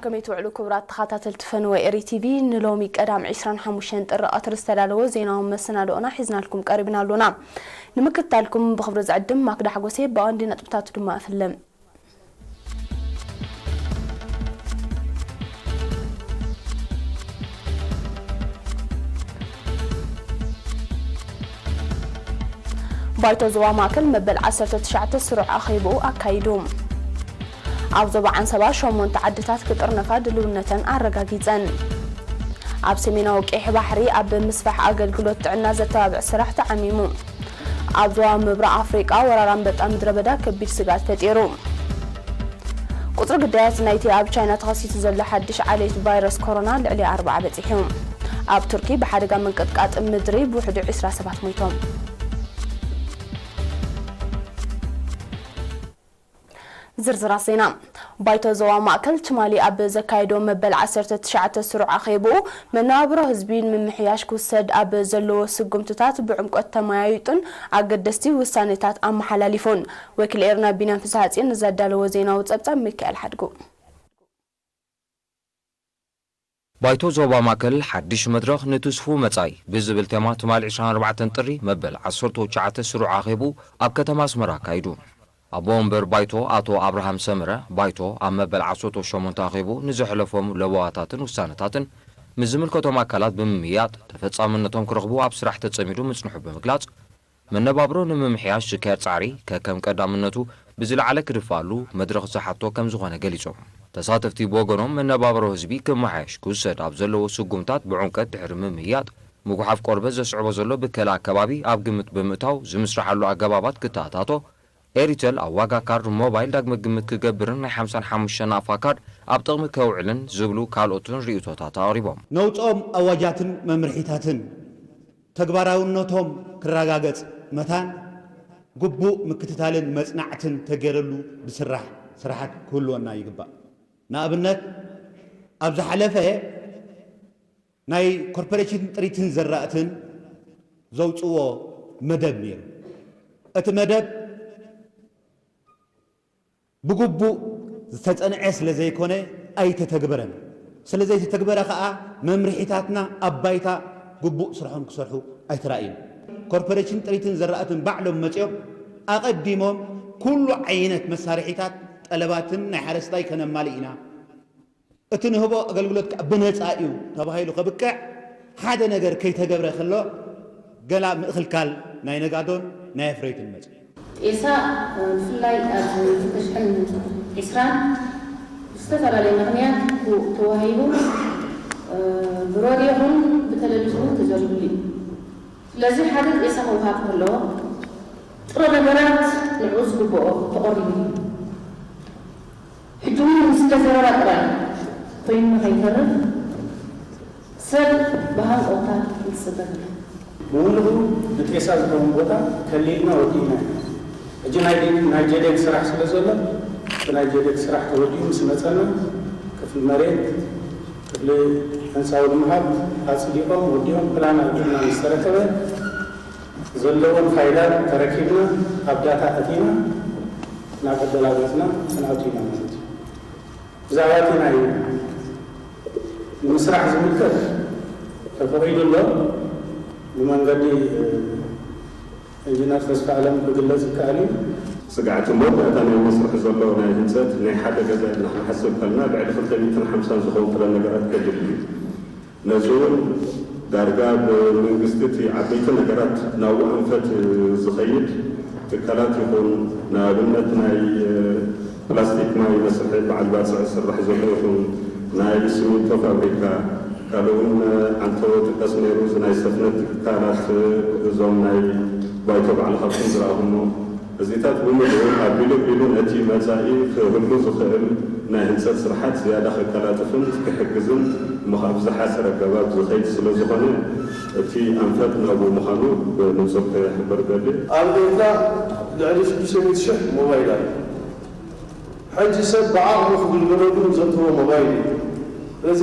ከመይ ትውዕሉ ክቡራት ተኸታተልቲ ፈነወ ኤሪ ቲቪ? ንሎሚ ቀዳም ዕስራን ሓሙሽተን ጥሪ ቀትሪ ዝተዳለወ ዜናዊ መሰናድኦና ሒዝናልኩም ቀሪብና ኣሎና። ንምክትታልኩም ብኽብሪ ዝዕድም ማክዳ ሓጎሴ፣ ብቐንዲ ነጥብታቱ ድማ እፍልም። ባይቶ ዞባ ማእከል መበል ዓሰርተ ትሽዓተ ስሩዕ ኣኼብኡ ኣካይዱ። ኣብ ዞባ ዓንሰባ ሸሞንተ ዓድታት ክጥርነፋ ድልውነተን ኣረጋጊጸን። ኣብ ሰሜናዊ ቀይሕ ባሕሪ ኣብ ምስፋሕ ኣገልግሎት ጥዕና ዘተባብዕ ስራሕ ተዓሚሙ። ኣብ ዞባ ምብራቕ ኣፍሪቃ ወራር ኣንበጣ ምድረ በዳ ከቢድ ስግኣት ፈጢሩ። ቁጽሪ ግዳያት ናይቲ ኣብ ቻይና ተኸሲቱ ዘሎ ሓድሽ ዓሌት ቫይረስ ኮሮና ልዕሊ ኣርብዓ በጺሑ። ኣብ ቱርኪ ብሓደጋ ምንቅጥቃጥ ምድሪ ብውሕዱ ዕስራ ሰባት ሞይቶም። ዝርዝራት ዜና። ባይቶ ዞባ ማእከል ትማሊ ኣብ ዘካየዶ መበል ዓሰርተ ትሽዓተ ስሩዕ ኣኼብኡ፣ መነባብሮ ህዝቢ ንምምሕያሽ ክውሰድ ኣብ ዘለዎ ስጉምትታት ብዕምቆት ተመያይጡን ኣገደስቲ ውሳኔታት ኣመሓላሊፉን። ወኪል ኤርና ቢንያም ፍስሓጽዮን ንዘዳለዎ ዜናዊ ጸብጻብ ሚካኤል ሓድጉ። ባይቶ ዞባ ማእከል ሓድሽ መድረኽ ንትስፉው መጻኢ ብዝብል ቴማ ትማሊ ዕስራን ኣርባዕተን ጥሪ መበል ዓሰርተ ትሽዓተ ስሩዕ ኣኼብኡ ኣብ ከተማ ኣስመራ ኣካይዱ። ኣቦ ወንበር ባይቶ ኣቶ ኣብርሃም ሰመረ፣ ባይቶ ኣብ መበል ዓሰርተ ሸሞንተ ኣኼብኡ ንዘሕለፎም ለበዋታትን ውሳነታትን ምስ ዝምልከቶም ኣካላት ብምምይያጥ ተፈጻምነቶም ክረኽቡ ኣብ ስራሕ ተጸሚዱ ምጽንሑ ብምግላጽ፣ መነባብሮ ንምምሕያሽ ዝካየድ ጻዕሪ ከከም ቀዳምነቱ ብዝለዓለ ክድፍኣሉ መድረኽ ዝሓቶ ከም ዝኾነ ገሊጾም። ተሳተፍቲ ብወገኖም መነባብሮ ህዝቢ ክመሓየሽ ክውሰድ ኣብ ዘለዎ ስጉምታት ብዕምቀት ድሕሪ ምምይያጥ፣ ምጉሓፍ ቆርበት ዘስዕቦ ዘሎ ብከላ ኣከባቢ ኣብ ግምት ብምእታው ዝምስርሓሉ ኣገባባት ክተኣታቶ፣ ኤሪተል ኣብ ዋጋ ካርድ ሞባይል ዳግመ ግምት ክገብርን ናይ ሓምሳን ሓሙሽተን ኣፋ ካርድ ኣብ ጥቕሚ ከውዕልን ዝብሉ ካልኦትን ርእይቶታት ኣቕሪቦም። ነውጽኦም ኣዋጃትን መምርሒታትን ተግባራውነቶም ክረጋገጽ መታን ግቡእ ምክትታልን መጽናዕትን ተገይረሉ ዝስራሕ ስራሓት ክህልወና ይግባእ። ንኣብነት፣ ኣብ ዝሓለፈ ናይ ኮርፖሬሽን ጥሪትን ዘራእትን ዘውጽዎ መደብ ነይሩ። እቲ መደብ ብግቡእ ዝተጸንዐ ስለ ዘይኮነ ኣይተተግበረን። ስለ ዘይተተግበረ ከኣ መምርሒታትና ኣብ ባይታ ግቡእ ስርሖም ክሰርሑ ኣይተራእዩን። ኮርፖሬሽን ጥሪትን ዘራእትን ባዕሎም መጺኦም ኣቐዲሞም ኩሉ ዓይነት መሳርሒታት ጠለባትን ናይ ሓረስታይ ከነማልእ ኢና፣ እቲ ንህቦ ኣገልግሎት ከኣ ብነጻ እዩ ተባሂሉ ከብቅዕ ሓደ ነገር ከይተገብረ ከሎ ገላ ምእኽልካል ናይ ነጋዶን ናይ ኣፍረይትን መጺኡ። ጤሳ፣ ብፍላይ ኣብ ክልተ ሽሕን ዕስራን ብዝተፈላለየ ምኽንያት ተዋሂቡ፣ ብሬድዮ ይኹን ብቴሌቪዥን እውን ተዘሪቡሉ እዩ። ስለዚ ሓደ ጤሳ ክወሃብ ከሎ ጥረ ነገራት ንዕኡ ዝግብኦ ተቐሪቡ እዩ። ሕጂ እውን ንስለ ዘረባ ጥራይ ኮይኑ ንኸይተርፍ ሰብ ብሃንቀውታ ይጽበ ዘሎ። ብውልዑ ንጤሳ ዝኸውን ቦታ ከሊልና ወዲእና ኢና። ሕጂ ናይ ዴ-፣ ናይ ጄዴግ ስራሕ ስለ ዘሎ፣ እቲ ናይ ጄዴግ ስራሕ ተወዲኡ ምስ መጸና፣ ክፍሊ መሬት፣ ክፍሊ ህንፃ ውድመሃብ ኣጽዲቖም ወዲኦም ፕላን ኣውዲቕና ምስ ተረከበ፣ ዘለዎም ፋይላት ተረኪብና፣ ኣብ ዳታ ኣቲና፣ ናብ ኣደላላትና ክንኣቱ ኢና ማለት እዩ። ብዛዕባ እቲ ናይ ንምስራሕ ዝምልከት ተፈቒዱ ኣሎ። ብመንገዲ፣ እ፣ ኢንጂነር ተስፋኣለም ክግለጽ ይከኣል እዩ። ስግኣት እሞ፣ እታ ናይ መስርሕ ዘሎ ናይ ህንጸት ናይ ሓደ ገዛ ኢልና ክንሓስብ ከለና፣ ልዕሊ ክልተ ሚእትን ሓምሳን ዝኸውን ጥረ ነገራት ከድሊ እዩ። ነዚ እውን ዳርጋ ብመንግስቲ እቲ ዓበይቲ ነገራት ናብኡ ኣንፈት ዝኸይድ ትካላት ይኹን፣ ንኣብነት ናይ ፕላስቲክ ማይ መስርሒ በዓል ባጽዕ ዝስራሕ ዘሎ ይኹን፣ ናይ ሲሚንቶ ፋብሪካ፣ ካልእ እውን ዓንተቦ ይጥቀስ ነይሩ፣ እዚ ናይ ሰፍነት ትካላት፣ እዞም ናይ ባይቶ ባዕልኻ ትኹን ዝረኣኹሞ፣ እዚታት ብምሉኡ ኣቢሉ ኣቢሉ ነቲ መጻኢ ክህሉ ዝኽእል ናይ ህንጸት ስርሓት ዝያዳ ከቀላጥፍን ክሕግዝን እሞ ኣብ ዝሓሰረ ኣገባብ ዝኸይድ ስለ ዝኾነ፣ እቲ ኣንፈት ናብኡ ምዃኑ ብንጹር ክሕብር እደሊ። ኣብ ኤርትራ ልዕሊ ሽዱሽተ ሚእቲ ሽሕ ሞባይል ኣሎ። ሕጂ ሰብ ብዓቕሙ ክግልገለሉ ዘእትዎ ሞባይል እዩ። ስለዚ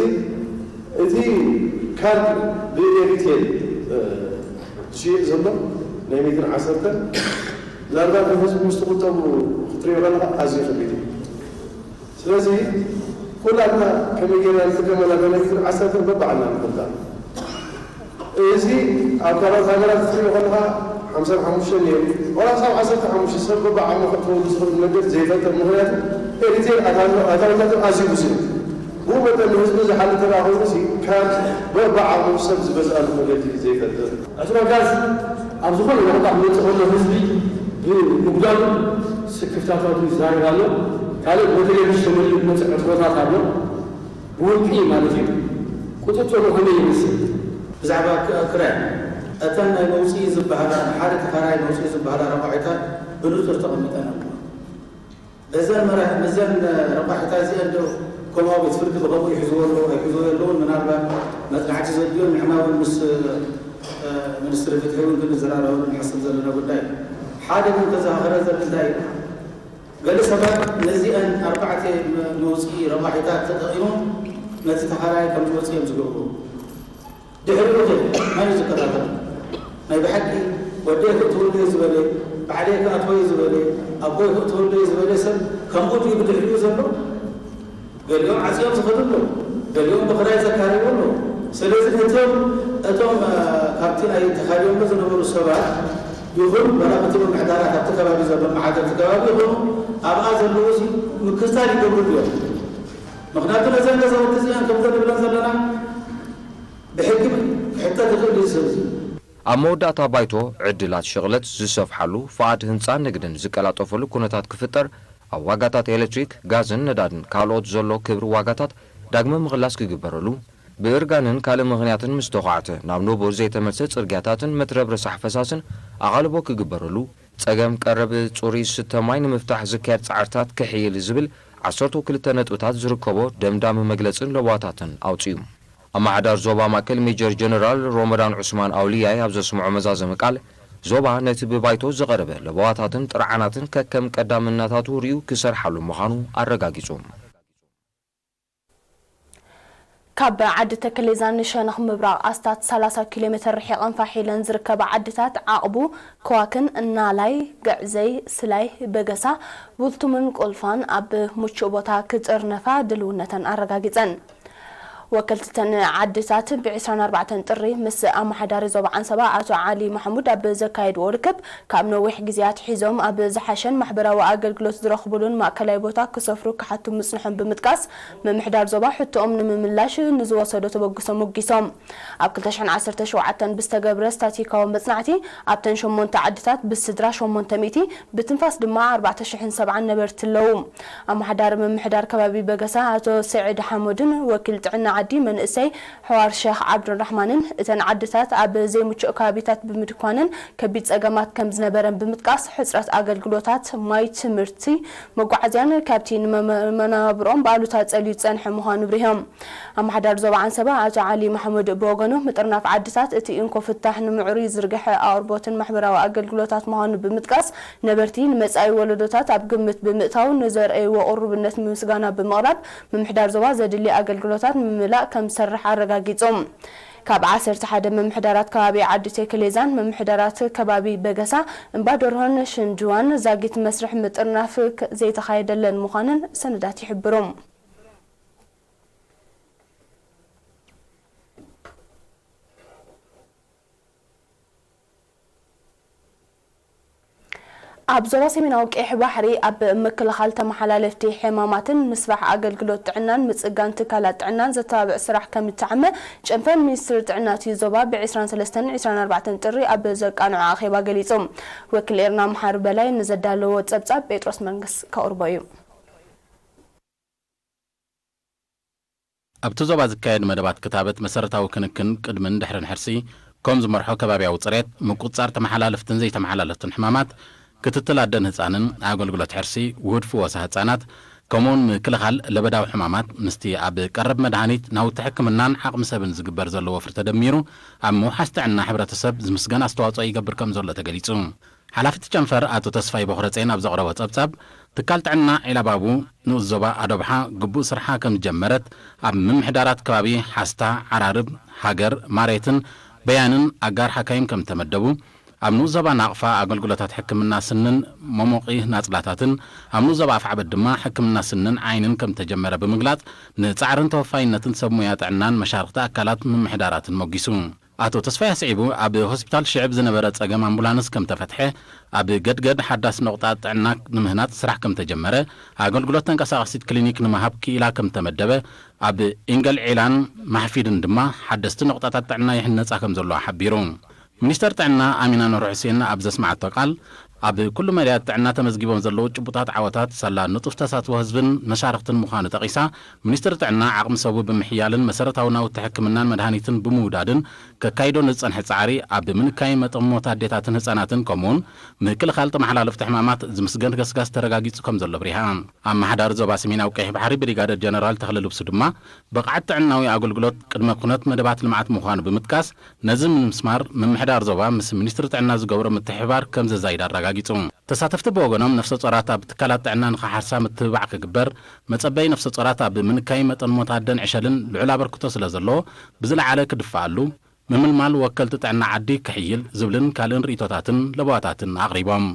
እቲ ካርድ ብኤሪቴል፣ እ፣ ዝሽየጥ ዘሎ ናይ ሚእትን ዓሰርተን፣ ምናልባት ንህዝቢ ምስ ትቑጠቡ ክትሪኦ ከለኻ ኣዝዩ ከቢድ እዩ። ስለዚ ኩላትና ከመይ ጌርና ንጥቀመላ ተነጊር ዓሰርተ በባዕልና ንፈልጣ። እዚ ኣብ ካልኦት ሃገራት ክትሪኦ ከለኻ ሓምሳን ሓሙሽተን እዮም። ዋላ ክሳብ ዓሰርተ ሓሙሽተ ሰብ በባዓቕሙ ክትወዱ ዝኽእል ነገር ዘይፈጥር። ምኽንያቱ ኤሪትሪያን ኣታዊ-፣ ኣታዊታቱ ኣዝዩ ብዙሕ እዩ። ብኡ መጠን ንህዝቢ ዝሓሊ ተደኣ ኮይኑ ሲ ካብ በባዓቕሙ ሰብ ዝበዝኣሉ መገዲ ዘይፈጥር። ዕትሮ ጋዝ ኣብ ዝኾነ ወረዳ ክመጽእ ከሎ ህዝቢ ብምጉዳሉ ስክፍታታቱ ይዛረብ ኣሎ። ካልእ ብቴሌቪዥን ተመሊኡ ዝመጽእ ዕትሮታት ኣሎ። ብውልቂ ማለት እዩ። ቁጽጽሩ ከመይ ይመስል? ብዛዕባ ክ-፣ ክራይ፣ እተን ናይ መውጽኢ ዝበሃላ፣ ንሓደ ተኻራይ መውጽኢ ዝበሃላ ረቋሒታት ብንጹር ተቐሚጠን ኣለዋ። እዘን መራ-፣ እዘን ረቋሒታት እዚአን ዶ ከምኡ ቤት ፍርዲ ብኸምኡ ይሕዝዎ ኣለዉ ኣይሕዝዎ የለውን፣ ምናልባት መጽናዕቲ ዘድልዮን ንሕና እውን ምስ፣ እ፣ ሚኒስትሪ ፍትሒ እውን ክንዘራረበሉ ንሓስብ ዘለና ጉዳይ እዩ። ሓደ ግን ከዘኻኽረ ዘድሊ እንታይ እዩ? ገለ ሰባት ነዚአን ኣርባዕተ መ-፣ መውጽኢ ረቋሒታት ተጠቒሞም ነቲ ተኻራይ ከም ዝወጽእ እዮም ዝገብሩ። ድሕሪኡ ኸ መን እዩ ዝከታተል? ናይ ብሓቂ ወደይ ክእትወሉ እየ ዝበለ፣ ባዕለይ ክኣትዎ እየ ዝበለ፣ ኣቦይ ክእትወሉ እየ ዝበለ ሰብ ከምኡ ድዩ ብድሕሪኡ ዘሎ? ገሊኦም ዓጽዮም ዝኸዱ ኣለዉ፣ ገሊኦም ብኽራይ ዘካርዩ ኣለዉ። ስለዚ እቶም፣ እቶም፣ እ፣ ካብቲ ናይ ተኻርዮምሉ ዝነበሩ ሰባት ይኹን ዋላ እቲ ምምሕዳራት ኣብቲ ከባቢ ዘሎ መሓደርቲ ከባቢ ይኹኑ ኣብኣ ዘለዉ እዚ ምክትታል ይገብሩ ድዮም? ምኽንያቱ ነዘን ገዛውቲ እዚኣን ከምዘን ንብለን ዘለና ብሕጊ ክሕተት ይኽእል እዩ ሰብ እዚ። ኣብ መወዳእታ ባይቶ ዕድላት ሽቕለት ዝሰፍሓሉ፣ ፍቓድ ህንጻን ንግድን ዝቀላጠፈሉ ኩነታት ክፍጠር፣ ኣብ ዋጋታት ኤሌክትሪክ፣ ጋዝን ነዳድን ካልኦት ዘሎ ክብሪ ዋጋታት ዳግመ ምኽላስ ክግበረሉ፣ ብእርጋንን ካልእ ምኽንያትን ምስ ተዃዕተ ናብ ንቡር ዘይተመልሰ ጽርግያታትን መትረብ ረሳሕ ፈሳስን ኣቓልቦ ክግበረሉ፣ ጸገም ቀረብ ጽሩይ ዝስተ ማይ ንምፍታሕ ዝካየድ ጻዕርታት ክሕይል ዝብል ዓሰርተ ክልተ ነጥብታት ዝርከቦ ደምዳሚ መግለጽን ለበዋታትን ኣውጺኡ። ኣመሓዳሪ ዞባ ማእከል ሜጀር ጀነራል ሮመዳን ዑስማን ኣውልያይ ኣብ ዘስምዖ መዛዘሚ ቃል፣ ዞባ ነቲ ብባይቶ ዝቐረበ ለበዋታትን ጥርዓናትን ከከም ቀዳምነታቱ ርእዩ ክሰርሓሉ ምዃኑ ኣረጋጊጹ። ካብ ዓዲ ተከሌዛን ሸነኽ ምብራቕ ኣስታት ሰላሳ ኪሎ ሜተር ርሒቐን ፋሕ ኢለን ዝርከባ ዓድታት ዓቕቡ፣ ከዋክን፣ እናላይ፣ ግዕዘይ፣ ስላይ፣ በገሳ፣ ቡልቱምን ቁልፋን ኣብ ምቹእ ቦታ ክጥርነፋ ድልውነተን ኣረጋጊጸን። ወከልቲ እተን ዓድታት ብ ዕስራን ኣርባዕተን ጥሪ ምስ ኣመሓዳሪ ዞባ ዓንሰባ ኣቶ ዓሊ ማሕሙድ ኣብ ዘካየድዎ ርክብ፣ ካብ ነዊሕ ግዜያት ሒዞም ኣብ ዝሓሸን ማሕበራዊ ኣገልግሎት ዝረኽቡሉን ማእከላይ ቦታ ክሰፍሩ ክሓቱ ምጽንሖም ብምጥቃስ፣ ምምሕዳር ዞባ ሕቶኦም ንምምላሽ ንዝወሰዶ ተበግሶ ሞጊሶም። ኣብ ክልተ ሽሕን ዓሰርተ ሸውዓተን ብዝተገብረ ስታቲካዊ መጽናዕቲ፣ ኣብተን ሸሞንተ ዓድታት ብስድራ ሸሞንተ ሚእቲ፣ ብትንፋስ ድማ ኣርባዕተ ሽሕን ሰብዓን ነበርቲ ኣለዉ። ኣመሓዳሪ ምምሕዳር ከባቢ በገሳ ኣቶ ስዒድ ሓሙድን ወኪል ጥዕና ዓዲ መንእሰይ ሕዋር ሸኽ ዓብዱራሕማንን፣ እተን ዓድታት ኣብ ዘይምቹእ ከባቢታት ብምድኳነን ከቢድ ጸገማት ከም ዝነበረን ብምጥቃስ፣ ሕጽረት ኣገልግሎታት ማይ፣ ትምህርቲ፣ መጓዓዝያን ካብቲ ንመ-፣ መነባብሮኦም ብኣሉታ ጸልዩ ዝጸንሐ ምዃኑ ኣብሪሆም። ኣመሓዳሪ ዞባ ዓንሰባ ኣቶ ዓሊ ማሕሙድ ብወገኑ፣ ምጥርናፍ ዓድታት እቲ እንኮ ፍታሕ ንምዕሩይ ዝርግሐ ኣቕርቦትን ማሕበራዊ ኣገልግሎታት ምዃኑ ብምጥቃስ፣ ነበርቲ ንመጻኢ ወለዶታት ኣብ ግምት ብምእታው ንዘርኣይዎ ቅሩብነት ምስጋና ብምቕራብ፣ ምምሕዳር ዞባ ዘድሊ ኣገልግሎታት ንምምላእ ከም ዝሰርሕ ኣረጋጊጾም። ካብ ዓሰርተ ሓደ ምምሕዳራት ከባቢ ዓዲ ቴክሌዛን ምምሕዳራት ከባቢ በገሳ፣ እምባ ደርሆን ሽንድዋን ዛጊት መስርሕ ምጥርናፍ ከ-፣ ዘይተኻየደለን ምዃነን ሰነዳት ይሕብሩ። ኣብ ዞባ ሰሜናዊ ቀይሕ ባሕሪ ኣብ ምክልኻል ተመሓላለፍቲ ሕማማትን ምስፋሕ ኣገልግሎት ጥዕናን ምጽጋን ትካላት ጥዕናን ዘተባብዕ ስራሕ ከም እተዓመ ጨንፈር ሚኒስትሪ ጥዕና እቲ ዞባ ብ ዕስራን ሰለስተን ዕስራን ኣርባዕተን ጥሪ ኣብ ዘቃንዖ ኣኼባ ገሊጹ። ወኪል ኤርና መሓሪ በላይ ንዘዳለዎ ጸብጻብ ጴጥሮስ መንግስ ከቕርቦ እዩ። ኣብቲ ዞባ ዝካየድ መደባት ክታበት መሰረታዊ ክንክን ቅድምን ድሕርን ሕርሲ፣ ከም ዝመርሖ ከባብያዊ ጽሬት፣ ምቁጽጻር ተመሓላለፍትን ዘይተመሓላለፍትን ሕማማት፣ ክትትል ኣደን ህጻንን፣ ኣገልግሎት ሕርሲ፣ ውሁድ ፍወሳ ህጻናት፣ ከምኡውን ምክልኻል ለበዳዊ ሕማማት፣ ምስቲ ኣብ ቀረብ መድሃኒት፣ ናውቲ ሕክምናን ዓቕሚ ሰብን ዝግበር ዘሎ ወፍሪ ተደሚሩ፣ ኣብ ምውሓስ ጥዕና ሕብረተሰብ ዝምስገን ኣስተዋጽኦ ይገብር ከም ዘሎ ተገሊጹ። ሓላፊ እቲ ጨንፈር ኣቶ ተስፋይ ቦኽረጼን ኣብ ዘቕረቦ ጸብጻብ፣ ትካል ጥዕና ዒላባቡ ንኡስ ዞባ ኣዶብሓ ግቡእ ስርሓ ከም ዝጀመረት፣ ኣብ ምምሕዳራት ከባቢ ሓስታ፣ ዓራርብ፣ ሃገር፣ ማሬትን በያንን ኣጋር ሓካይም ከም ዝተመደቡ፣ ኣብ ንኡስ ዞባ ናቕፋ ኣገልግሎታት ሕክምና ስንን መሞቒ ናጽላታትን፣ ኣብ ንኡስ ዞባ ኣፍዓበት ድማ ሕክምና ስንን ዓይንን ከም ተጀመረ ብምግላጽ፣ ንጻዕርን ተወፋይነትን ሰብ ሙያ ጥዕናን መሻርኽቲ ኣካላት ምምሕዳራትን ሞጊሱ። ኣቶ ተስፋይ ኣስዒቡ፣ ኣብ ሆስፒታል ሽዕብ ዝነበረ ጸገም ኣምቡላንስ ከም ተፈትሐ፣ ኣብ ገድገድ ሓዳስ ነቑጣ ጥዕና ንምህናጽ ስራሕ ከም ተጀመረ፣ ኣገልግሎት ተንቀሳቓሲት ክሊኒክ ንምሃብ ክኢላ ከም ተመደበ፣ ኣብ ኢንገል ዒላን ማሕፊድን ድማ ሓደስቲ ነቑጣታት ጥዕና ይህነጻ ከም ዘለዋ ሓቢሩ። ሚኒስተር ጥዕና ኣሚና ኑር ሑሴን ኣብ ዘስማዓቶ ቃል፣ ኣብ ኩሉ መዳያት ጥዕና ተመዝጊቦም ዘለዉ ጭቡጣት ዓወታት ሳላ ንጡፍ ተሳትፎ ህዝብን መሻርኽትን ምዃኑ ጠቒሳ፣ ሚኒስትሪ ጥዕና ዓቕሚ ሰቡ ብምሕያልን መሰረታዊ ናውቲ ሕክምናን መድሃኒትን ብምውዳድን ከካይዶ ንዝጸንሐ ጻዕሪ ኣብ ምንካይ መጠን ሞት ኣዴታትን ህጻናትን ከምኡውን ምክልኻል ተመሓላለፍቲ ሕማማት ዝምስገን ገስጋስ ተረጋጊጹ ከም ዘሎ ኣብሪሃ። ኣመሓዳሪ ዞባ ሰሜናዊ ቀይሕ ባሕሪ ብሪጋደር ጀነራል ተኽለ ልብሱ ድማ ብቕዓት ጥዕናዊ ኣገልግሎት ቅድመ ኩነት መደባት ልምዓት ምዃኑ ብምጥቃስ፣ ነዚ ንምስማር ምምሕዳር ዞባ ምስ ሚኒስትሪ ጥዕና ዝገብሮ ምትሕብባር ከም ዘዛይድ ኣረጋጊጹ። ተሳተፍቲ ብወገኖም ነፍሰ ጾራት ኣብ ትካላት ጥዕና ንኽሓርሳ ምትብባዕ ክግበር፣ መጸበይ ነፍሰ ጾራት ኣብ ምንካይ መጠን ሞት ኣደን ዕሸልን ልዑል ኣበርክቶ ስለ ዘለዎ ብዝለዓለ ክድፈኣሉ፣ ምምልማል ወከልቲ ጥዕና ዓዲ ክሕይል ዝብልን ካልእን ርእይቶታትን ለበዋታትን ኣቕሪቦም።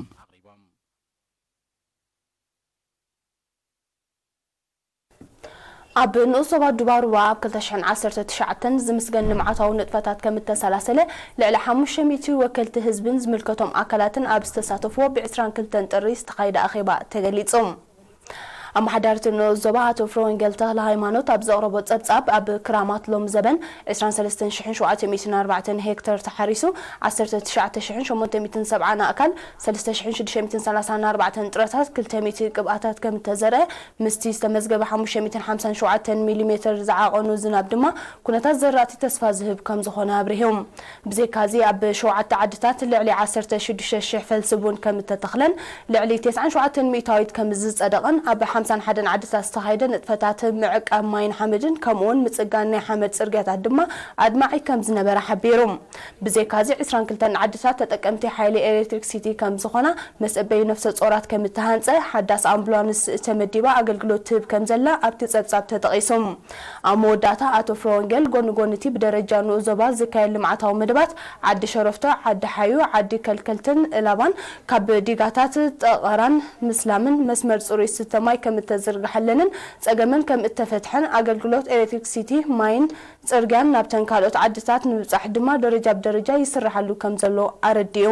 ኣብ ንኡስ ዞባ ዱባሩባ ኣብ ክልተ ሽሕን ዓሰርተ ትሽዓተን ዝምስገን ልምዓታዊ ንጥፈታት ከም እተሰላሰለ ልዕሊ ሓሙሽተ ሚእቲ ወከልቲ ህዝብን ዝምልከቶም ኣካላትን ኣብ ዝተሳተፍዎ ብ ዕስራን ክልተን ጥሪ ዝተኻየደ ኣኼባ ተገሊጹ። ኣመሓዳሪ እቲ ንኡስ ዞባ ኣቶ ፍረወንጌል ተኽለ ሃይማኖት ኣብ ዘቕረቦ ጸብጻብ፣ ኣብ ክራማት ሎም ዘበን ዕስራን ሰለስተን ሽሕን ሸውዓተ ሚእትን ኣርባዕተን ሄክተር ተሓሪሱ፣ ዓሰርተ ትሽዓተ ሽሕን ሸሞንተ ሚእትን ሰብዓን ኣእካል፣ ሰለስተ ሽሕን ሽዱሽተ ሚእትን ሰላሳን ኣርባዕተን ጥረታት፣ ክልተ ሚእቲ ቅብኣታት ከም እተዘርአ፣ ምስቲ ዝተመዝገበ ሓሙሽተ ሚእትን ሓምሳን ሸውዓተን ሚሊ ሜተር ዝዓቐኑ ዝናብ ድማ ኩነታት ዘራእቲ ተስፋ ዝህብ ከም ዝኾነ ኣብሪሁ። ብዘይካዚ ኣብ ሸውዓተ ዓድታት ልዕሊ ዓሰርተ ሽዱሽተ ሽሕ ፈልሲ ቡን ከም እተተኽለን ልዕሊ ተስዓን ሸውዓተን ሚእታዊት ከም ዝጸደቐን ኣብ ሓምሳን ሓደን ዓድታት ዝተኻየደ ንጥፈታት ምዕቃብ ማይን ሓመድን ከምኡውን ምጽጋን ናይ ሓመድ ጽርግያታት ድማ ኣድማዒ ከም ዝነበረ ሓቢሩ። ብዘይካዚ ዕስራን ክልተን ዓድታት ተጠቀምቲ ሓይሊ ኤሌክትሪክሲቲ ከም ዝኾና፣ መጸበዩ ነፍሰ ጾራት ከም እተሃንጸ፣ ሓዳስ ኣምቡላንስ ተመዲባ ኣገልግሎት ትህብ ከም ዘላ ኣብቲ ጸብጻብ ተጠቒሱ። ኣብ መወዳእታ ኣቶ ፍረወንጌል ጎኒ ጎኒ እቲ ብደረጃ ንኡስ ዞባ ዝካየድ ልምዓታዊ መደባት ዓዲ ሸረፍቶ፣ ዓዲ ሓዩ፣ ዓዲ ከልከልትን እላባን ካብ ዲጋታት ጠቐራን ምስላምን መስመር ጽሩይ ስተ ማይ ከም እተዝርግሓለንን ጸገመን ከም እተፈትሐን ኣገልግሎት ኤሌክትሪክሲቲ ማይን ጽርግያን ናብተን ካልኦት ዓድታት ንምብጻሕ ድማ ደረጃ ብደረጃ ይስራሓሉ ከም ዘሎ ኣረዲኡ።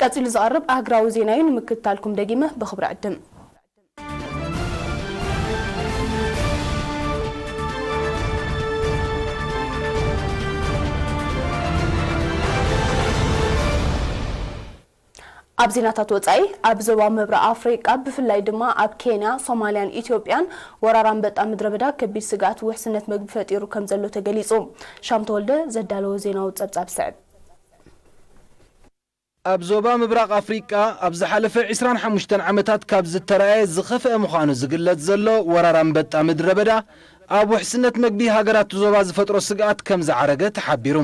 ቀጺሉ ዝቐርብ ኣህጉራዊ ዜና እዩ። ንምክትታልኩም ደጊመ ብኽብሪ ዕድም። ኣብ ዜናታት ወጻኢ፣ ኣብ ዞባ ምብራቕ ኣፍሪቃ ብፍላይ ድማ ኣብ ኬንያ፣ ሶማልያን ኢትዮጵያን ወራር ኣንበጣ ምድረ በዳ ከቢድ ስግኣት ውሕስነት መግቢ ፈጢሩ ከም ዘሎ ተገሊጹ። ሻም ተወልደ ዘዳለዎ ዜናዊ ጸብጻብ ስዕብ። ኣብ ዞባ ምብራቕ ኣፍሪቃ ኣብ ዝሓለፈ ዕስራን ሓሙሽተን ዓመታት ካብ ዝተራእየ ዝኸፍአ ምዃኑ ዝግለጽ ዘሎ ወራር ኣንበጣ ምድረ በዳ፣ ኣብ ውሕስነት መግቢ ሃገራት ዞባ ዝፈጥሮ ስግኣት ከም ዝዓረገ ተሓቢሩ።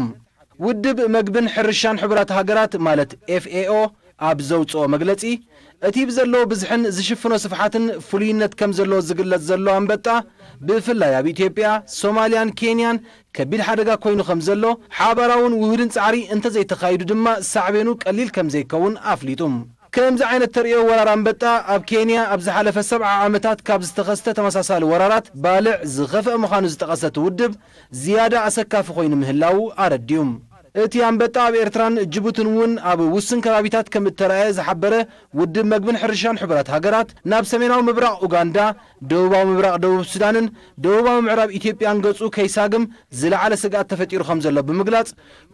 ውድብ መግብን ሕርሻን ሕቡራት ሃገራት ማለት ኤፍ ኤ ኦ ኣብ ዘውጽኦ መግለጺ፣ እቲ ብዘለዎ ብዝሕን ዝሽፍኖ ስፍሓትን ፍሉይነት ከም ዘለዎ ዝግለጽ ዘሎ ኣንበጣ፣ ብፍላይ ኣብ ኢትዮጵያ፣ ሶማልያን ኬንያን ከቢድ ሓደጋ ኮይኑ ከም ዘሎ፣ ሓባራውን ውሁድን ጻዕሪ እንተዘይተኻይዱ ድማ ሳዕቤኑ ቀሊል ከም ዘይከውን ኣፍሊጡ። ከምዚ ዓይነት ተርእዮ ወራር ኣንበጣ ኣብ ኬንያ ኣብ ዝሓለፈ ሰብዓ ዓመታት ካብ ዝተኸስተ ተመሳሳሊ ወራራት ባልዕ ዝኸፍአ ምዃኑ ዝጠቐሰ እቲ ውድብ፣ ዝያዳ ኣሰካፊ ኮይኑ ምህላዉ ኣረዲኡ። እቲ ኣንበጣ ኣብ ኤርትራን ጅቡትን እውን ኣብ ውሱን ከባቢታት ከም እተራእየ ዝሓበረ ውድብ መግብን ሕርሻን ሕቡራት ሃገራት፣ ናብ ሰሜናዊ ምብራቕ ኡጋንዳ፣ ደቡባዊ ምብራቕ ደቡብ ሱዳንን ደቡባዊ ምዕራብ ኢትዮጵያን ገጹ ከይሳግም ዝለዓለ ስግኣት ተፈጢሩ ከም ዘሎ ብምግላጽ፣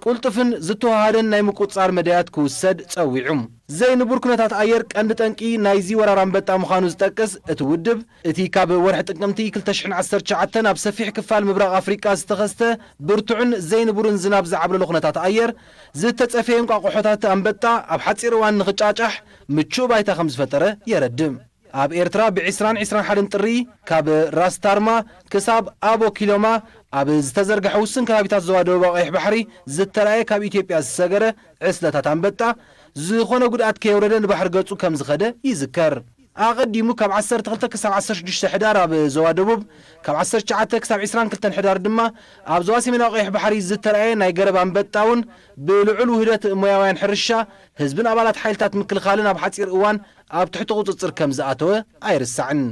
ቅልጡፍን ዝተወሃደን ናይ ምቁጽጻር መዳያት ክውሰድ ጸዊዑ። ዘይንቡር ኩነታት ኣየር ቀንዲ ጠንቂ ናይዚ ወራር ኣንበጣ ምዃኑ ዝጠቅስ እቲ ውድብ፣ እቲ ካብ ወርሒ ጥቅምቲ ክልተ ሽሕን ዓሰርተ ትሽዓተን ኣብ ሰፊሕ ክፋል ምብራቕ ኣፍሪቃ ዝተኸስተ ብርቱዕን ዘይንቡርን ዝናብ ዝዓብለሎ ኩነታት ኣየር፣ ዝተጸፈየ እንቋቑሖታት ኣንበጣ ኣብ ሓጺር እዋን ንኽጫጫሕ ምቹእ ባይታ ከም ዝፈጠረ የረድእ። ኣብ ኤርትራ ብ ዕስራን ዕስራን ሓደን ጥሪ ካብ ራስ ታርማ ክሳብ ኣቦ ኪሎማ ኣብ ዝተዘርግሐ ውሱን ከባቢታት ዞባ ደቡባዊ ቀይሕ ባሕሪ ዝተራእየ ካብ ኢትዮጵያ ዝሰገረ ዕስለታት ኣንበጣ፣ ዝኾነ ጉድኣት ከየውረደ ንባሕሪ ገጹ ከም ዝኸደ ይዝከር። ኣቐዲሙ ካብ ዓሰርተ ክልተ ክሳብ ዓሰርተ ሽዱሽተ ሕዳር ኣብ ዞባ ደቡብ፣ ካብ ዓሰርተ ትሽዓተ ክሳብ ዕስራን ክልተን ሕዳር ድማ ኣብ ዞባ ሰሜናዊ ቀይሕ ባሕሪ ዝተራእየ ናይ ገረብ ኣንበጣ እውን ብልዑል ውህደት ሞያውያን ሕርሻ፣ ህዝብን ኣባላት ሓይልታት ምክልኻልን ኣብ ሓጺር እዋን ኣብ ትሕቲ ቁጽጽር ከም ዝኣተወ ኣይርሳዕን።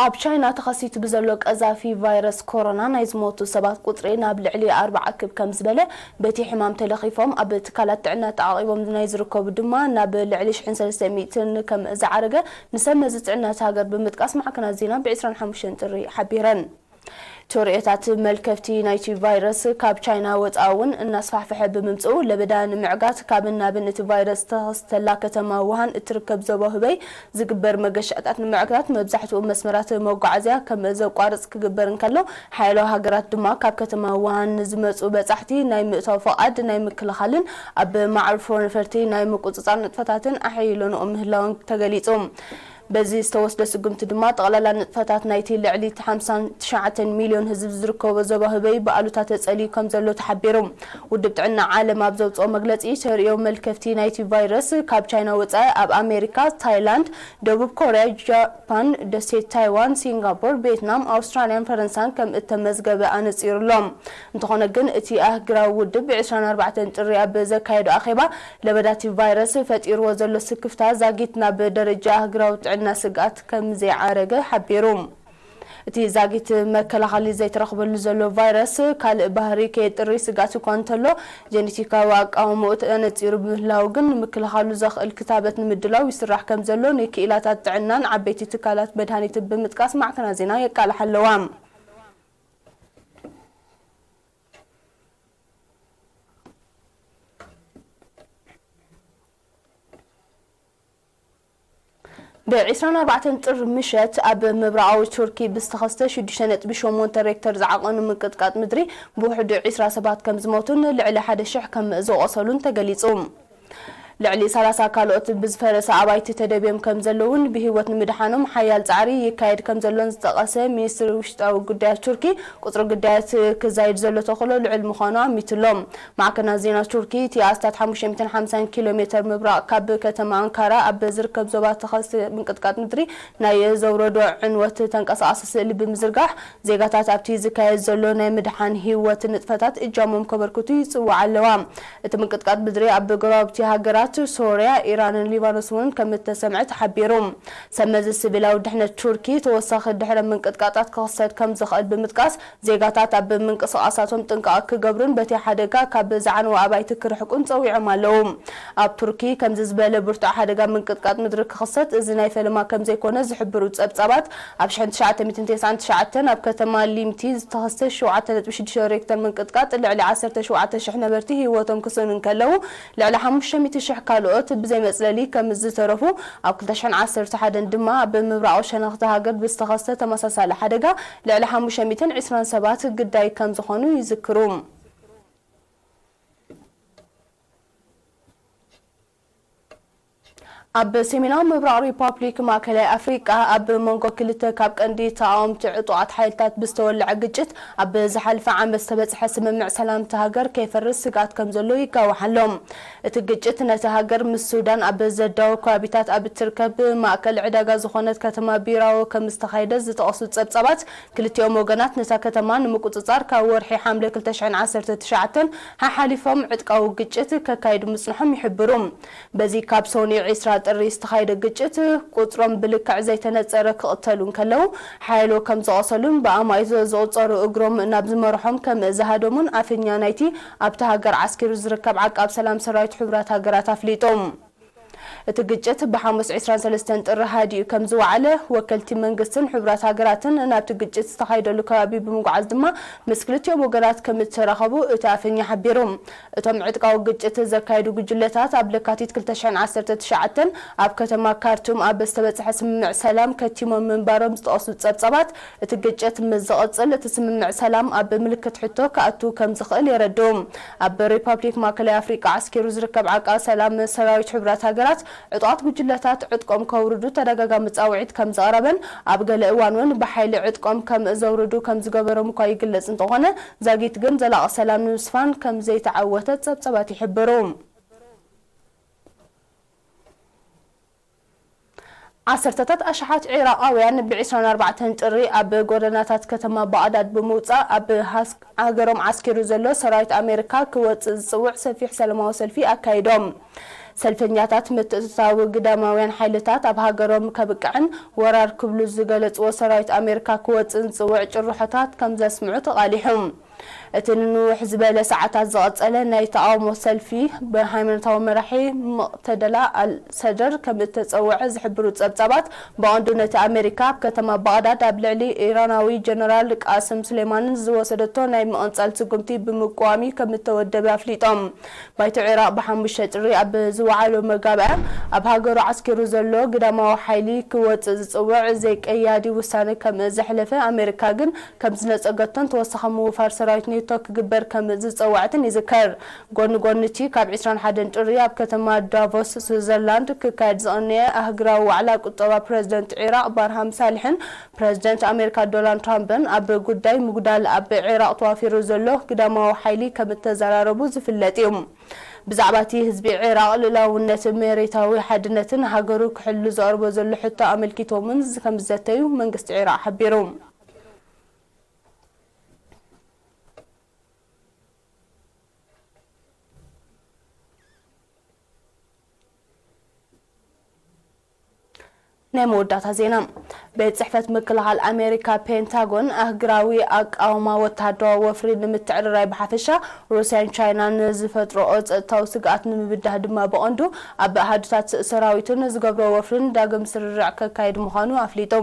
ኣብ ቻይና ተኸሲቱ ብዘሎ ቀዛፊ ቫይረስ ኮሮና ናይ ዝሞቱ ሰባት ቁጽሪ ናብ ልዕሊ ኣርባዓ ክብ ከም ዝበለ፣ በቲ ሕማም ተለኺፎም ኣብ ትካላት ጥዕና ተዓቒቦም ናይ ዝርከቡ ድማ ናብ ልዕሊ ሽሕን ሰለስተ ሚእትን ከም ዝዓረገ ንሰብ መዚ ጥዕና እቲ ሃገር ብምጥቃስ ማዕከናት ዜና ብ ዕስራን ሓሙሽተን ጥሪ ሓቢረን። ተርእዮታት መልከፍቲ ናይቲ ቫይረስ ካብ ቻይና ወጻኢ እውን እናስፋሕፈሐ ብምምጽኡ፣ ለበዳ ንምዕጋት ካብን ናብን እቲ ቫይረስ ዝተኸስተላ ከተማ ውሃን እትርከብ ዞባ ሁበይ ዝግበር መገሻታት ንምዕጋት መብዛሕትኡ መስመራት መጓዓዝያ ከም ዘቋርጽ ክግበር እንከሎ፣ ሓያሎ ሃገራት ድማ ካብ ከተማ ውሃን ንዝመጹ በጻሕቲ ናይ ምእታው ፍቓድ ናይ ምክልኻልን ኣብ መዓርፎ ነፈርቲ ናይ ምቁጽጻር ንጥፈታትን ኣሐይለንኦ ምህላውን ተገሊጹ። በዚ ዝተወስደ ስጉምቲ ድማ፣ ጠቕላላ ንጥፈታት ናይቲ ልዕሊ ሓምሳን ትሽዓተን ሚልዮን ህዝቢ ዝርከቦ ዞባ ህበይ ብኣሉታ ተጸልዩ ከም ዘሎ ተሓቢሩ። ውድብ ጥዕና ዓለም ኣብ ዘውጽኦ መግለጺ፣ ተርእዮ መልከፍቲ ናይቲ ቫይረስ ካብ ቻይና ወጻኢ ኣብ ኣሜሪካ፣ ታይላንድ፣ ደቡብ ኮርያ፣ ጃፓን፣ ደሴት ታይዋን፣ ሲንጋፖር፣ ቬትናም፣ ኣውስትራልያን ፈረንሳን ከም እተመዝገበ ኣነጺሩ ኣሎ። እንተኾነ ግን፣ እቲ ኣህግራዊ ውድብ ብ ዕስራን ኣርባዕተን ጥሪ ኣብ ዘካየዶ ኣኼባ፣ ለበዳ እቲ ቫይረስ ፈጢርዎ ዘሎ ስክፍታ ዛጊት ናብ ደረጃ ኣህግራዊ ጥዕና ስግኣት ከም ዘይዓረገ ሓቢሩ። እቲ ዛጊት መከላኸሊ ዘይተረኽበሉ ዘሎ ቫይረስ ካልእ ባህሪ ከየጥሪ ስግኣት እኳ እንተሎ፣ ጀኔቲካዊ ኣቃውምኡ ተነጺሩ ብምህላው ግን፣ ንምክልኻሉ ዘኽእል ክታበት ንምድላው ይስራሕ ከም ዘሎ ንክኢላታት ጥዕናን ዓበይቲ ትካላት መድሃኒትን ብምጥቃስ ማዕከናት ዜና የቃልሓ ኣለዋ። ብ ዕስራን ኣርባዕተን ጥሪ ምሸት ኣብ ምብራቓዊ ቱርኪ ብዝተኸስተ ሽዱሽተ ነጥቢ ሸሞንተ ሬክተር ዝዓቐኑ ምንቅጥቃጥ ምድሪ ብውሕዱ ዕስራ ሰባት ከም ዝሞቱን ልዕሊ ሓደ ሽሕ ከም ዝቖሰሉን ተገሊጹ። ልዕሊ ሰላሳ ካልኦት ብዝፈረሰ ኣባይቲ ተደብዮም ከም ዘለውን ብህይወት ንምድሓኖም ሓያል ጻዕሪ ይካየድ ከም ዘሎን ዝጠቐሰ ሚኒስትሪ ውሽጣዊ ጉዳያት ቱርኪ፣ ቁጽሪ ግዳያት ክዛይድ ዘሎ ተኽእሎ ልዑል ምዃኑ ኣሚቱ ኣሎ። ማዕከናት ዜና ቱርኪ፣ እቲ ኣስታት ሓሙሽተ ሚእትን ሓምሳን ኪሎ ሜተር ምብራቕ ካብ ከተማ ኣንካራ ኣብ ዝርከብ ዞባ ተኸስተ ምንቅጥቃጥ ምድሪ ናይ ዘውረዶ ዕንወት ተንቀሳቓሲ ስእሊ ብምዝርጋሕ፣ ዜጋታት ኣብቲ ዝካየድ ዘሎ ናይ ምድሓን ህይወት ንጥፈታት እጃሞም ከበርክቱ ይጽውዓ ኣለዋ። እቲ ምንቅጥቃጥ ምድሪ ኣብ ጎረባብቲ ሃገራት ሶርያ፣ ኢራንን ሊባኖስ እውን ከም እተሰምዐ ተሓቢሩ። ሰብ መዚ ሲቪላዊ ድሕነት ቱርኪ፣ ተወሳኺ ድሕረ ምንቅጥቃጣት ክኽሰት ከም ዝኽእል ብምጥቃስ፣ ዜጋታት ኣብ ምንቅስቓሳቶም ጥንቃቐ ክገብሩን በቲ ሓደጋ ካብ ዝዓነወ ኣባይቲ ክርሕቁን ጸዊዖም ኣለዉ። ኣብ ቱርኪ ከምዚ ዝበለ ብርቱዕ ሓደጋ ምንቅጥቃጥ ምድሪ ክኽሰት እዚ ናይ ፈለማ ከም ዘይኮነ ዝሕብሩ ጸብጻባት፣ ኣብ ሽሕን ትሽዓተ ሚእትን ተስዓን ትሽዓተን ኣብ ከተማ ሊምቲ ዝተኸስተ ሸውዓተ ነጥቢ ሽዱሽተ ሬክተር ምንቅጥቃጥ ልዕሊ ዓሰርተ ሸውዓተ ሽሕ ነበርቲ ህይወቶም ክስእኑ እንከለዉ፣ ልዕሊ ሓሙሽተ ሚእቲ ሽሕ ካልኦት ብዘይ መጽለሊ ከም ዝተረፉ፣ ኣብ ክልተ ሽሕን ዓሰርተ ሓደን ድማ ኣብ ምብራቕ ሸነኽቲ ሃገር ብዝተኸስተ ተመሳሳሊ ሓደጋ ልዕሊ ሓሙሽተ ሚእትን ዕስራን ሰባት ግዳይ ከም ዝኾኑ ይዝክሩ። ኣብ ሰሜናዊ ምብራቕ ሪፓብሊክ ማእከላይ ኣፍሪቃ፣ ኣብ መንጎ ክልተ ካብ ቀንዲ ተቓወምቲ ዕጡቓት ሓይልታት ብዝተወልዐ ግጭት፣ ኣብ ዝሓለፈ ዓመት ዝተበጽሐ ስምምዕ ሰላም እታ ሃገር ከይፈርስ ስግኣት ከም ዘሎ ይጋዋሕ ኣሎ። እቲ ግጭት፣ ነታ ሃገር ምስ ሱዳን ኣብ ዘዳውብ ከባቢታት ኣብ እትርከብ ማእከል ዕዳጋ ዝኾነት ከተማ ቢራዎ ከም ዝተኻየደ ዝጠቐሱ ጸብጻባት፣ ክልቲኦም ወገናት ነታ ከተማ ንምቁጽጻር ካብ ወርሒ ሓምለ ክልተ ሽሕን ዓሰርተ ትሽዓተን ሓሓሊፎም ዕጥቃዊ ግጭት ከካይዱ ምጽንሖም ይሕብሩ። በዚ ካብ ሰኑይ ዕስራ ጥሪ ዝተኻየደ ግጭት፣ ቁጽሮም ብልክዕ ዘይተነጸረ ክቕተሉ እንከለዉ፣ ሓያሎ ከም ዝቖሰሉን ብኣማኢት ዝቑጸሩ እግሮም ናብ ዝመርሖም ከም ዝሃደሙን ኣፈኛ ናይቲ ኣብታ ሃገር ዓስኪሩ ዝርከብ ዓቃብ ሰላም ሰራዊት ሕቡራት ሃገራት ኣፍሊጡ። እቲ ግጭት ብሓሙስ ዕስራን ሰለስተን ጥሪ ሃዲኡ ከም ዝወዓለ፣ ወከልቲ መንግስትን ሕቡራት ሃገራትን ናብቲ ግጭት ዝተኻየደሉ ከባቢ ብምጉዓዝ ድማ ምስ ክልቲኦም ወገናት ከም እተራኸቡ እቲ ኣፈኛ ሓቢሩ። እቶም ዕጥቃዊ ግጭት ዘካየዱ ጉጅለታት፣ ኣብ ለካቲት ክልተ ሽሕን ዓሰርተ ትሽዓተን ኣብ ከተማ ካርቱም ኣብ ዝተበጽሐ ስምምዕ ሰላም ከቲሞም ምንባሮም ዝጠቐሱ ጸብጻባት፣ እቲ ግጭት ምስ ዝቕጽል፣ እቲ ስምምዕ ሰላም ኣብ ምልክት ሕቶ ክኣቱ ከም ዝኽእል የረድኡ። ኣብ ሪፓብሊክ ማእከላይ ኣፍሪቃ ዓስኪሩ ዝርከብ ዓቃብ ሰላም ሰራዊት ሕቡራት ሃገራት፣ ዕጡቓት ጉጅለታት ዕጥቆም ከውርዱ ተደጋጋሚ ጻውዒት ከም ዘቕረበን፣ ኣብ ገለ እዋን እውን ብሓይሊ ዕጥቆም ከም ዘውርዱ ከም ዝገበሮም እኳ ይግለጽ እንተኾነ፣ ዛጊት ግን ዘላቒ ሰላም ንምስፋን ከም ዘይተዓወተ ጸብጻባት ይሕብሩ። ዓሰርተታት ኣሽሓት ዒራቓውያን ብ ዕስራን ኣርባዕተን ጥሪ ኣብ ጎደናታት ከተማ ባቕዳድ ብምውጻእ፣ ኣብ ሃስ-፣ ሃገሮም ዓስኪሩ ዘሎ ሰራዊት ኣሜሪካ ክወጽእ ዝጽውዕ ሰፊሕ ሰላማዊ ሰልፊ ኣካይዶም። ሰልፈኛታት፣ ምትእትታው ግዳማውያን ሓይልታት ኣብ ሃገሮም ከብቅዕን ወራር ክብሉ ዝገለጽዎ ሰራዊት ኣሜሪካ ክወጽእ ዝጽውዕ ጭርሖታት ከም ዘስምዑ ተቓሊሑ። እቲ ንንውሕ ዝበለ ሰዓታት ዝቐጸለ ናይ ተቓውሞ ሰልፊ፣ ብሃይማኖታዊ መራሒ ሙቕተደላ ኣል ሰደር ከም እተጸውዐ ዝሕብሩ ጸብጻባት፣ ብቐንዱ ነቲ ኣሜሪካ ኣብ ከተማ ባቕዳድ ኣብ ልዕሊ ኢራናዊ ጀነራል ቃስም ሱሌማንን ዝወሰደቶ ናይ ምቕንጻል ስጉምቲ ብምቅዋም'ዩ ከም እተወደበ ኣፍሊጦም። ባይቶ ዒራቕ ብሓሙሽተ ጥሪ ኣብ ዝወዓሎ መጋብኣ፣ ኣብ ሃገሩ ዓስኪሩ ዘሎ ግዳማዊ ሓይሊ ክወጽእ ዝጽውዕ ዘይቀያዲ ውሳነ ከም ዘሕለፈ፣ ኣሜሪካ ግን ከም ዝነጸገቶን ተወሳኺ ምውፋር ሰራዊት ኔቶ ክግበር ከም ዝጸወዐትን ይዝከር። ጎኒ ጎኒ እቲ ካብ ዕስራን ሓደን ጥሪ ኣብ ከተማ ዳቮስ ስዊዘርላንድ ክካየድ ዝቐነየ ኣህጉራዊ ዋዕላ ቁጠባ፣ ፕረዚደንት ዒራቕ ባርሃም ሳልሕን ፕረዚደንት ኣሜሪካ ዶናልድ ትራምፕን ኣብ ጉዳይ ምጉዳል ኣብ ዒራቕ ተዋፊሩ ዘሎ ግዳማዊ ሓይሊ ከም እተዘራረቡ ዝፍለጥ እዩ። ብዛዕባ እቲ ህዝቢ ዒራቕ ልኡላውነት፣ መሬታዊ ሓድነትን ሃገሩ ክሕሉ ዘቕርቦ ዘሎ ሕቶ ኣመልኪቶምን ከም ዝዘተዩ መንግስቲ ዒራቕ ሓቢሩ። ናይ መወዳእታ ዜና። ቤት ጽሕፈት ምክልኻል ኣሜሪካ ፔንታጎን፣ ኣህጉራዊ ኣቃውማ ወተሃደራዊ ወፍሪ ንምትዕርራይ ብሓፈሻ፣ ሩስያን ቻይናን ዝፈጥርኦ ጸጥታዊ ስግኣት ንምብዳህ ድማ ብቐንዱ ኣብ ኣሃዱታት ሰራዊትን ዝገብሮ ወፍርን ዳግም ስርርዕ ከካይድ ምዃኑ ኣፍሊጡ።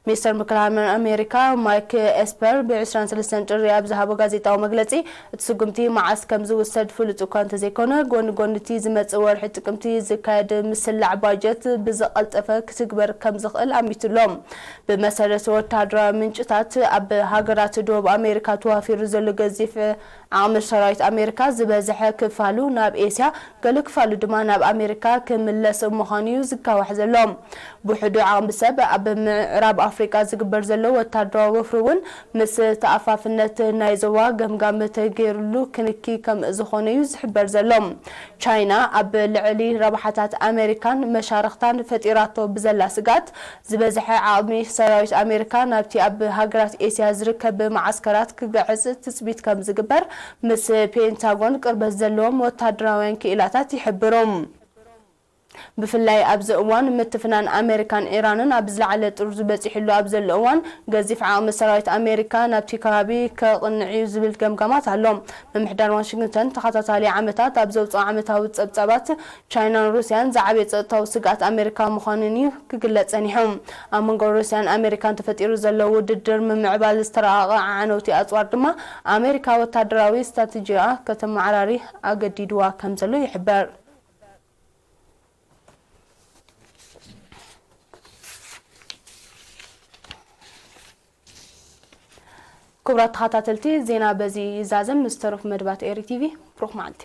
ሚኒስተር ምክልኻል ኣሜሪካ ማይክ ኤስፐር ብ ዕስራን ሰለስተን ጥሪ ኣብ ዝሃቦ ጋዜጣዊ መግለጺ፣ እቲ ስጉምቲ መዓስ ከም ዝውሰድ ፍሉጥ እኳ እንተዘይኮነ፣ ጎኒ ጎኒ እቲ ዝመጽእ ወርሒ ጥቅምቲ ዝካየድ ምስላዕ ባጀት ብዝቐልጠፈ ክትግበር ከም ዝኽእል ኣሚቱ ኣሎ። ብመሰረት ወተሃደራዊ ምንጭታት፣ ኣብ ሃገራት ደቡብ ኣሜሪካ ተዋፊሩ ዘሎ ገዚፍ ዓቕሚ ሰራዊት ኣሜሪካ ዝበዝሐ ክፋሉ ናብ ኤስያ፣ ገለ ክፋሉ ድማ ናብ ኣሜሪካ ክምለስ ምዃኑ እዩ ዝጋዋሕ ዘሎ። ብውሕዱ ዓቕሚ ሰብ ኣብ ምዕራብ ኣፍሪቃ ዝግበር ዘሎ ወተሃደራዊ ወፍሪ እውን ምስ ተኣፋፍነት ናይ ዞባ ገምጋም ተገይሩሉ ክንኪ ከም ዝኾነ እዩ ዝሕበር ዘሎ። ቻይና ኣብ ልዕሊ ረብሓታት ኣሜሪካን መሻርኽታን ፈጢራቶ ብዘላ ስግኣት፣ ዝበዝሐ ዓቕሚ ሰራዊት ኣሜሪካ ናብቲ ኣብ ሃገራት ኤስያ ዝርከብ መዓስከራት ክግዕዝ ትጽቢት ከም ዝግበር ምስ ፔንታጎን ቅርበት ዘለዎም ወተሃደራውያን ክኢላታት ይሕብሩ። ብፍላይ ኣብዚ እዋን፣ ምትፍናን ኣሜሪካን ኢራንን ኣብ ዝለዓለ ጥርዙ በጺሕሉ ኣብ ዘሎ እዋን፣ ገዚፍ ዓቕሚ ሰራዊት ኣሜሪካ ናብቲ ከባቢ ከቕንዕ እዩ ዝብል ገምጋማት ኣሎ። ምምሕዳር ዋሽንግተን ተኸታታሊ ዓመታት ኣብ ዘውጽኦ ዓመታዊ ጸብጻባት፣ ቻይናን ሩስያን ዝዓበየ ጸጥታዊ ስግኣት ኣሜሪካ ምዃነን እዩ ክግለጽ ጸኒሑ። ኣብ መንጎ ሩስያን ኣሜሪካን ተፈጢሩ ዘሎ ውድድር ምምዕባል ዝተራቐቐ ዓዓነውቲ ኣጽዋር ድማ፣ ኣሜሪካ ወተሃደራዊ ስትራተጂኣ ከተመዓራሪ ኣገዲድዋ ከም ዘሎ ይሕበር። ክቡራት ተኸታተልቲ፣ ዜና በዚ ይዛዘም። ምስ ተረፉ መደባት ኤሪ ቲቪ፣ ብሩኽ መዓልቲ።